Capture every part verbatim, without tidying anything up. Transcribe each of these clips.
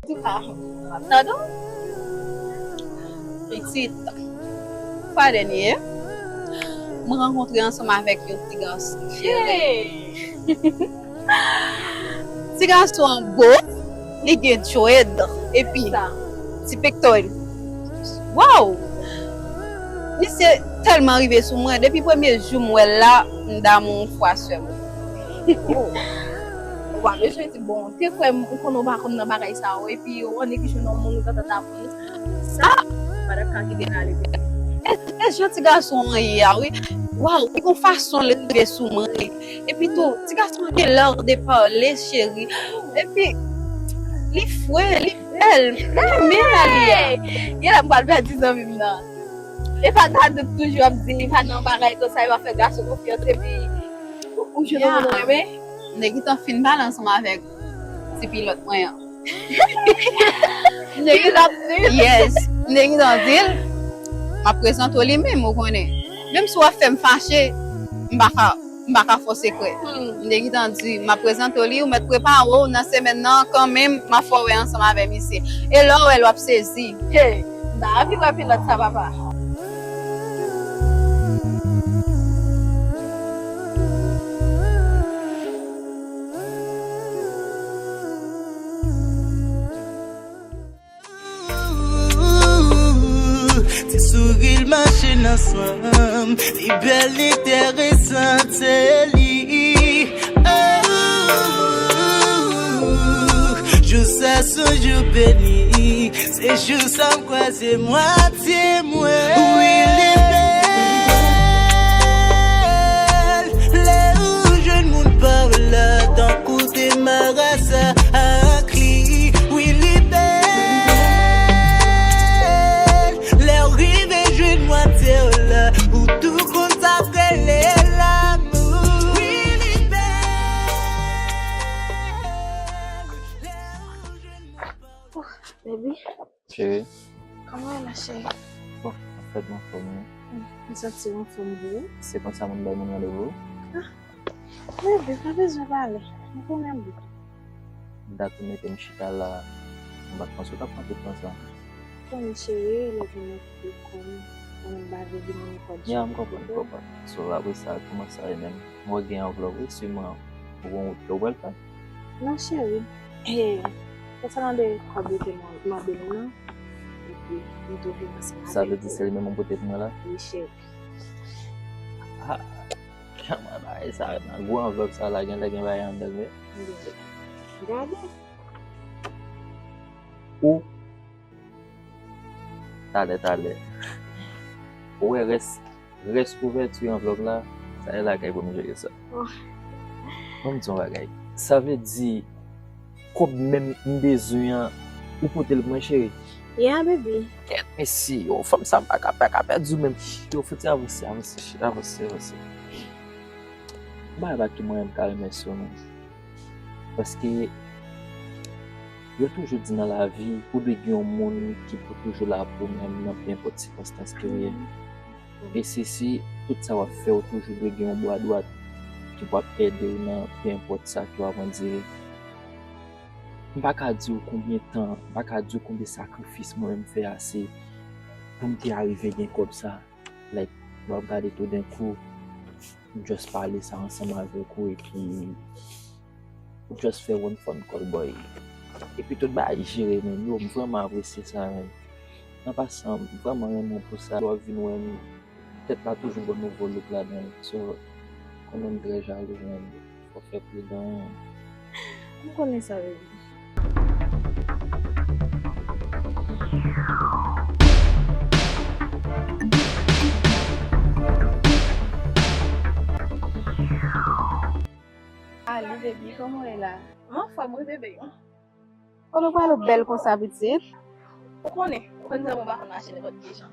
Antouka, m ap tande w. Pitit, fwa dènye, mwen rankontre ansanm avèk yon ti gason. Hey! Ti gason an bo, li gen dread, epi ti pektoral. Waw! Misye tèlman rive sou mwen, depi premye jou m wè l la, m damou yon fwa sèlman. Oh. Ou pa bezwen di, bon, te kwè m, ou konnen w pa konn nan bagay sa yo, epi ou annik jwenn yon moun ou t ap tann. Sa, pa t ap ka kite l ale. E, e jan ti gason an ye a, wi. Waw, li gon fason l rive sou mwen. Epi tou, ti gason an gen lè de pale, cheri. Epi, li fre, li bèl. M renmen jan l ye a. Genlè m pral pèdi zanmi m nan. E pa ta dout toujou ap di, pa nan bagay konsa, e pa fè gason konfyans, epi ou jwenn yon moun ou renmen. M te gentan fin pale ansanm avèk ti pilòt mwen an. Pilòt li. Yes. M te gentan di l, m ap prezante w li menm, ou konnen. Menm si w ap fè m fache, m pa ka, m pa ka fè w sekrè. Hmm. M te gentan di, m ap prezante w li, ou mèt prepare w nan semèn nan, kanmenm, m ap fè w wè ansanm avè misye. E lè w wè l, w ap sezi. Hey, m ta anvi wè pilòt sa, papa. Ti souri l mache nan san m, li bèl, li enteresan, se li. Oh, jou sa se yon jou beni, se jou sa m kwaze mwatye mwen. Wi, li bèl. Lè ou jwenn moun pa w la, tankou te marasa ak li. Wi, li bèl. Lè w rive jwenn mwatye w la, ou tou konn sa k rele lanmou. Wi, li bèl. Lè ou jwenn moun pa w la. Baby. Cheri. Kòman w ye la, cheri? Bon, anfèt, m anfòm, wi. Hmm, m santi w anfòm vre. Se konsa moun bay moun randevou? Ah, bebe, pa bezwen pale. M konnen m bon. Dat ou mete m chita la, m pa t panse w t ap pran tout tan sa. Konnen, cheri, lè vin nan koupe kò m, mwen menm m pa vle vin nan nenpòt jan. Ya, m konprann, m konprann. So, apre sa, kòman sa ye menm? M wè gen anvlòp, wi, siman ou gon wout ke w pral fè. Non, cheri. Konsènan de kòb ou te mande m nan, epi m tou vin ansanm avèk ou. Sa vle di se li menm ou pote pou mwen la? Wi, cheri. Ah, kòman bagay sa nan gwo anvlòp sa la, genlè gen bagay anndan l, wi. Gade. Ou Talè, talè. Ou wè rès, rès kouvèti anvlòp la, sa e lakay pou nou jere sa. Oh. Ban m di yon bagay. Sa vle di, kòb menm m bezwen an, ou pote l pou mwen, cheri? Yeah, baby. Kèt, mesi, yon fanm sa m pa ka, pa ka pèdi w menm. Yo, fouti avanse, avanse, avanse, avanse. M pa wè pa ki mwayen m ka remèsye w, non. Paske yo toujou di nan lavi, ou dwe gen yon moun ki pou toujou la pou ou menm nan penenpòt sikonstans ke w ye. E se si tout sa w ap fè, ou toujou dwe gen yon bra dwat ki pou ap ede w nan penenpòt sa ke w ap andire. M pa ka di w konbyen tan, m pa ka di w konbyen sakrifis mwen menm fè ase pou m te arive gen kòb sa. Like, lè w ap gade toudenkou, m just pale sa ansanm avèk ou, epi ou just fè one phone call, boy. Epi tout bagay jere, men yo, m vrèman apresye sa, men. An pasan, m vrèman renmen w pou sa. Lè w ap vin wè m, tèt la toujou gon nouvo look ladan l. So, konnen m trè jalou, men. Fò fè pridan. M konnen sa, baby. Ali, baby, kòman w ye la? M anfòm, wi, bebe. Kote w prale w bèl konsa, pitit? Ou konnen, ou konn zanmi w pa konn mache nenpòt ki jan.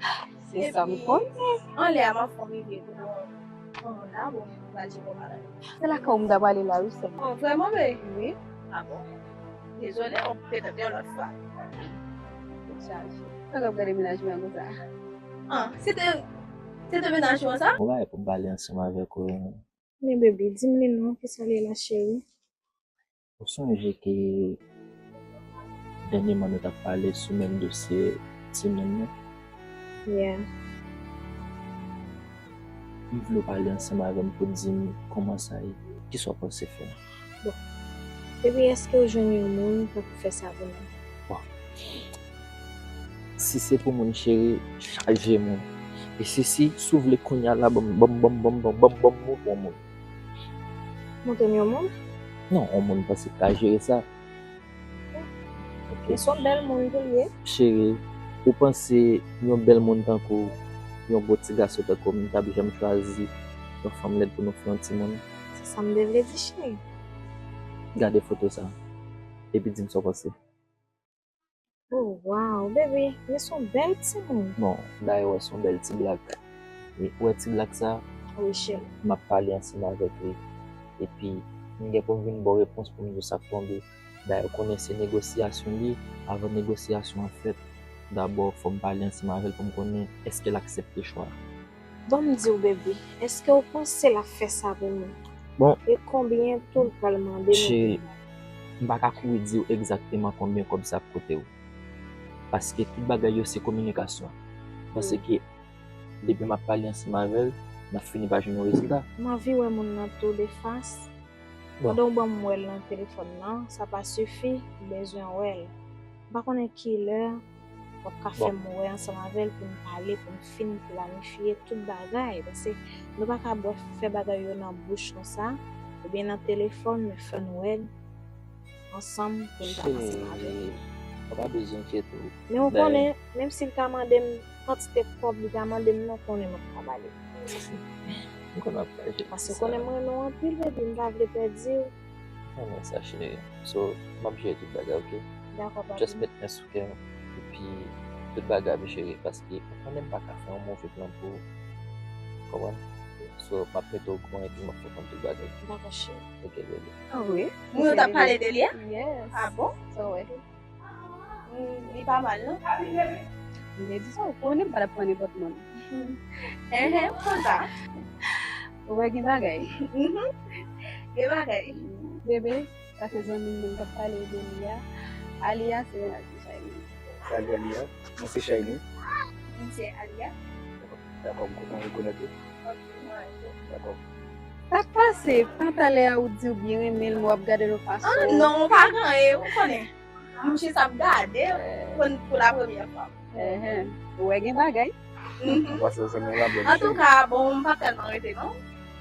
Se sa m konnen. Anlè a m ap fè yon rive pou yon moun la, bon, m pral tcheke w pa la. Se lakay ou m ta prale la, wi, sè m. Oh, vrèman, bebe? Wi. Ah bon. Dezole, on peut-être yon lòt fwa. Tèt chaje. Sa w ap gade mennaj mwen konsa? Ah, se te, se te mennaj ou an sa? Bon, bagay pou m pale ansanm avèk ou. Men baby, di m li non, kisa l ye la, cheri? Ou sonje ke Dènyèman, nou t ap pale sou menm dosye timoun nan. Yeah. M vle w pale ansanm avè m pou di m kòman sa ye. Kisa w panse fè? Bon. Epi èske w jwenn yon moun k ap fè sa pou nou? Si se pou moun, cheri, chaje moun. E si, si, si w vle kounye a la, ban m, ban m, ban m, ban m, ban m, ban m, ban m montre w moun. Montre m yon moun? Non, yon moun m panse k ka jere sa. Men se yon bèl moun tou l ye. Cheri, ou panse yon bèl moun tankou w, yon bon ti gason tankou w, m t ap janm chwazi yon fanm lèd pou nou fè yon timoun? Se sa m te vle di, cheri. Gade foto sa, epi di m sa w panse. Oh, wow, baby, men se yon bèl timoun. Bon, dayè, w wè se yon bèl ti blak. E, ou wè ti blak sa? Wi, cheri. M ap pale ansanm avèk li. Epi, m gen pou m vin ba w repons pou m di w sa k tonbe. Dayè, ou konnen se negosyasyon li. Avan negosyasyon an fèt, dabò, fò m pale ansanm avè l pou m konnen èske l aksepte chwa a. Ban m di w, baby, èske w panse l ap fè sa pou nou? Bon, E konbyen tou l pral mande nou pou nou? M pa ka kouri di w egzakteman konbyen kòb sa ap koute w. Paske tout bagay yo se kominikasyon. Paske depi m ap pale ansanm avè l, n ap fini pa jwenn yon rezilta. M anvi wè moun nan tou de fas. Bon. Pandan w ban m wè l nan telefòn nan, sa pa sifi, m bezwen wè l. M pa konnen kilè w ap ka fè m wè ansanm avè l pou n pale, pou n fin planifye tout bagay. Paske nou pa ka bwè fè bagay yo nan bouch konsa, oubyen nan telefòn, men fè n wè l ansanm pou n ta ansanm avè l. Cheri, ou pa bezwen enkyete w. Men ou konnen, menm si l ta mande m kantite kòb li ta mande m nan, konnen m ap ka ba li. M konnen w ap ka jere sa. Paske ou konnen m renmen w anpil, baby, m pa vle pèdi w. Mwen renmen sa, cheri. So, m ap jere tout bagay, oke? Dakò, papi. Just met men sou kè m, epi tout bagay ap jere, paske ou konnen m pa ka fè yon move plan pou ou. Konprann? So, m ap mete w okouran epi m ap fè w konn tout bagay. Dakò, cheri. Oke, bebe. Ah wi. Moun yo t ap pale de li a? Yes. Ah bon? Sa w wè? Mm, li pa mal, non? M te di sa, ou konnen m pa t ap pran nenpòt moun. Enhen, konsa. Ou wè gen bagay. Mhm. Gen bagay. Bebe, sa se zanmi m nan k ap pale w de li a. Aliya se Shiny. Salut Aliya, mwen se Shiny. Mwen se Aliya. Dakò, m kontan rekonèt ou. Dakò. Sa k pase? Pantalè a ou di w byen renmen l, men w ap gade l yon fason. Ah non, pa gen anyen, ou konnen. M jis ap gade pou, pou la premyè fwa. Enhen. Ou wè gen bagay. Mhm. Pase w sanble yon labòd. Antouka, bon, m p ap tèlman rete non.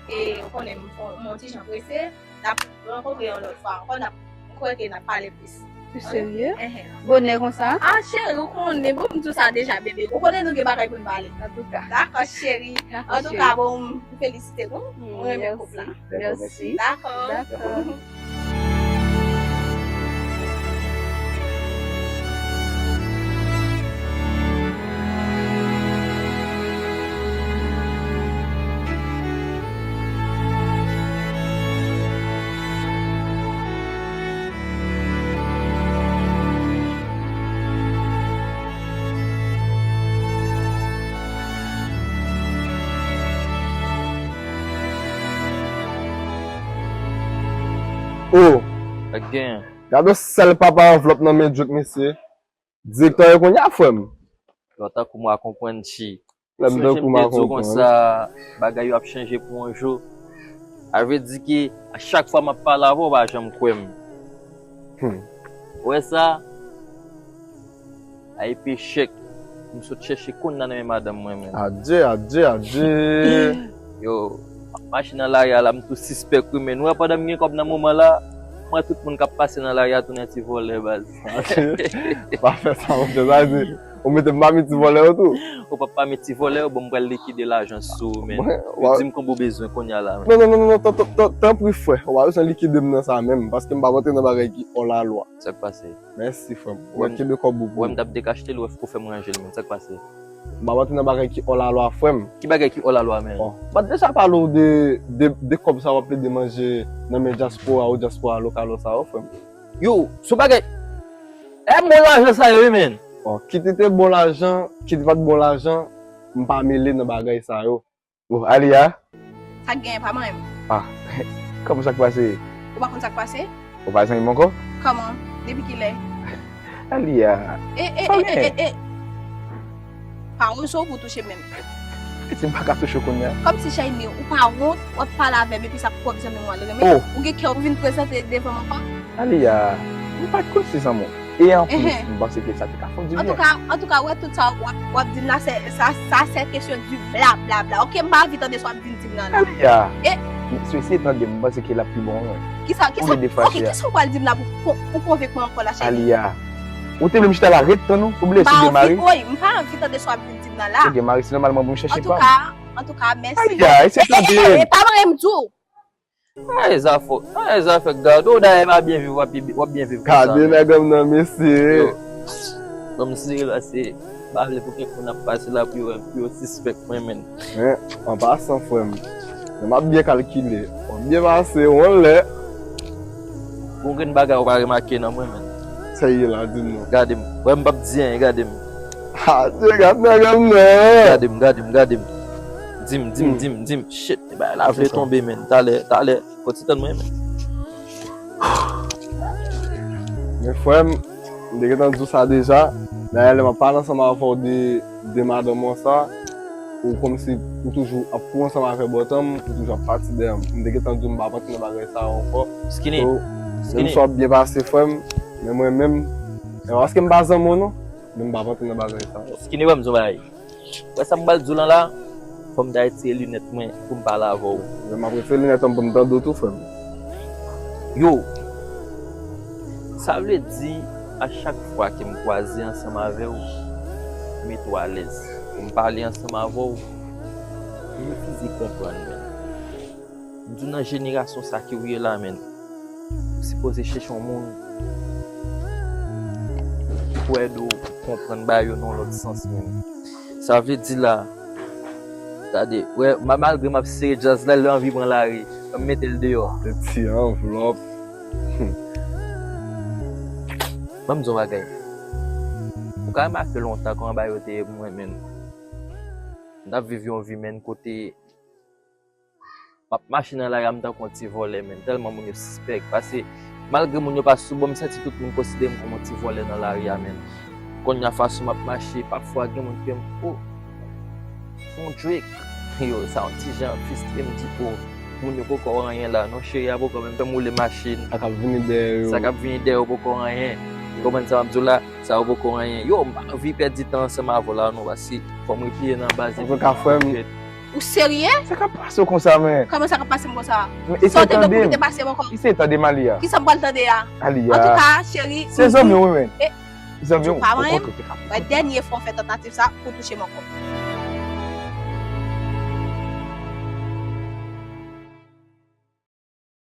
E ou konnen m, m, m yon ti jan prese. N ap rankontre yon lòt fwa ankò, n ap, m kwè ke n ap pale plis. Ou serye? Enhen. Bonè konsa? Ah, cheri, ou konnen, bon, m di w sa deja, bebe. Ou konnen nou gen bagay pou n pale. Antouka. Dakò, cheri. Dakò, Antouka, bon, m felisite nou. M renmen koup la. Dakò, mèsi. Dakò. Dakò. Oh! Gade yon sèl papa anvlòp nan men Djouk mesye. Direktè yo kounye a, frè m. Lè w tankou mwen a konprann chi. Lè m tankou mwen a konprann. Konsa, bagay yo ap chanje pou yon jou. A vle di ke a chak fwa m ap pale avè w, w pa janm kwè m. Ou wè sa? A epe chèk. M sot chèche kounya nan men madanm mwen menm. Adye, adye, adye. Yo, m ap mache nan lari a la, m tou sispèk wi, men nou wè pandan m gen kòb nan moman la, m wè tout moun k ap pase nan lari a tounen ti vòlè baz. Pa fè sa, monchè, sa vle di, ou mete m pami ti vòlè yo tou? Ou p ap pami ti vòlè yo, bon, m pral likide lajan sou ou, men. Yo di m konbyen w bezwen kounya la, men. Non, non, non, non, non, tan, tan, tan, tanpri, frè, ou pa bezwen likide m nan sa menm, paske m p ap antre nan bagay ki hors la loi. Sa k pase? Mèsi, frè m. Ou wè m kenbe kòb ou pou ou. Ou wè m t ap dekachte l, ou wè fouko fè m ranje l, men sa k pase? M ap antre nan bagay ki hors la loi, frè m. Ki bagay ki hors la loi, men? Bon, m pa t deja pale w de, de, de kòb sa w ap plede manje nan men dyaspora ou dyaspora lokal ou sa yo, frè m. Yo, se yon bagay. E bon lajan sa yo, wi, men. Bon, kit li te bon lajan, kit li pa t bon lajan, m pa mele nan bagay sa yo. Bon, Aliya. Sa k genyen, pa manyen m. Ah, kòman sa k pase? Ou pa konn sa k pase? Ou pa zanmi m ankò? Kòman? Depi kilè? Alia. E, e, e, e, e, e. Pa wonso pou touche menm. Piti, m pa ka touche w kounye a. Kòmsi Shiny, ou pa wont, w ap pale avè m epi sa pwòp zanmi w a l renmen. Oh. Ou gen kè w vin prezante devan m ankò. Alia, m pa t konn se zanmi w. E anplis, m panse ke sa te ka fè w dibyen. Antouka, antouka, wè tout sa w ap, w ap di m la, se, sa, sa se kesyon di bla, bla, bla. Ok, m pa anvi tande sa w ap vin di m nan la. Alia, E- si w eseye tande m, m panse ke l ap pi bon, wi. Kisa, kisa, Ou vle defache ok, a. Kisa w pral di m la pou, pou, pou konvenk mwen ankò la, Shiny? Alia, ou te vle m chita la ret tann ou? Ou vle M pa sou anvi, demare? Oy, m pa anvi tande sa w ap vin di m nan la. Ok, mare, se nòmalman pou m chèche pa m. Antouka, antouka, mèsi. Alia, eseye tande m. E pa mare m di w. Ay, zafè, ay, zafè, gade w dayè pa byen viv, w ap, w ap byen viv konsa. Gade nèg an nan, mesye. Yo, ban m sere la, se, m pa vle pou kèk moun ap pase la pou yo, pou yo sispèk mwen, menn. Men, an pasan, frè m, men m ap byen kalkile. W ap byen pase, yon lè. Gon grenn bagay ou pa remake nan mwen, menn. Sa ye la, di m non. Gade m. Wè m p ap di anyen, gade m. Ha, te gade nèg an nan. Gade m, gade m, gade m. Di m, di m, di m, di m. Shit, e bagay la vle tonbe, menn. Talè, talè. Fò ti tann mwen, menn. Men frè m, m te gentan di w sa deja. Dayè, lè m ap pale ansanm avè w de, de madanm ou sa, ou kòmsi ou toujou ap kouri ansanm avè bòtòn m, ou toujou ap pati dèyè m. M te gentan di w m p ap antre nan bagay sa yo ankò. Skinny. So, menm si w ap byen pase, frè m, men mwen menm, e paske m pa zanmi w non, men m p ap antre nan bagay sa yo. Skinny, wè m di w bagay. Wè sa m pral di w lan la, fò m ta retire linèt mwen pou m pale avè w. Men m ap retire linèt an m pou m tande w tou, frè m. Yo, sa vle di a chak fwa ke m kwaze ansanm avè w, m mete w alèz. Pou m pale ansanm avè w, m refize konprann, menn. M di w nan jenerasyon sa ke w ye la, menn. Ou sipoze chèche yon moun pou ede w konprann bagay yo nan yon lòt sans, menn. Sa vle di la, gade, wè, ma-, malgre m ap sere djaz la, lè anvi pran lari, m mete l deyò. Se ti anvlòp. Ban m di w yon bagay. Ou ka remake lontan kòman bagay yo te ye pou mwen, menn. M t ap viv yon vi, menn, kote m ap mache nan lari a, m tankou yon ti vòlè, menn. Tèlman moun yo sispèk. Paske, malgre moun yo pa sou bò, m santi tout moun konsidere m kòm yon ti vòlè nan lari a, menn. Kounye a fason m ap mache, pafwa gen moun ki wè m, oh, yon Drake. Yo, sa yon ti jan fristre m di, oh, moun yo poko wè anyen la, non, cheri a poko menm fè m woule machin. Sa k ap vini dèyè yo. Sa k ap vini dèyè yo poko anyen. Ou konprann sa m ap di w la? Sa yo poko anyen. Yo, m pa anvi pèdi tan ansanm avè w la, non, paske fò m repliye nan baz. Antouka, frè m, Ou serye? Sa k ap pase w konsa, men? Kòman sa k ap pase m konsa? Men eseye tande m. Eseye tande m. Eseye tande m, Alia. Kisa m pral tande a? Alia. Antouka, cheri. Se zanmi w, men. Zanmi w. Pa mwen. Mwen dènye fwa w fè tantativ sa pou touche m ankò.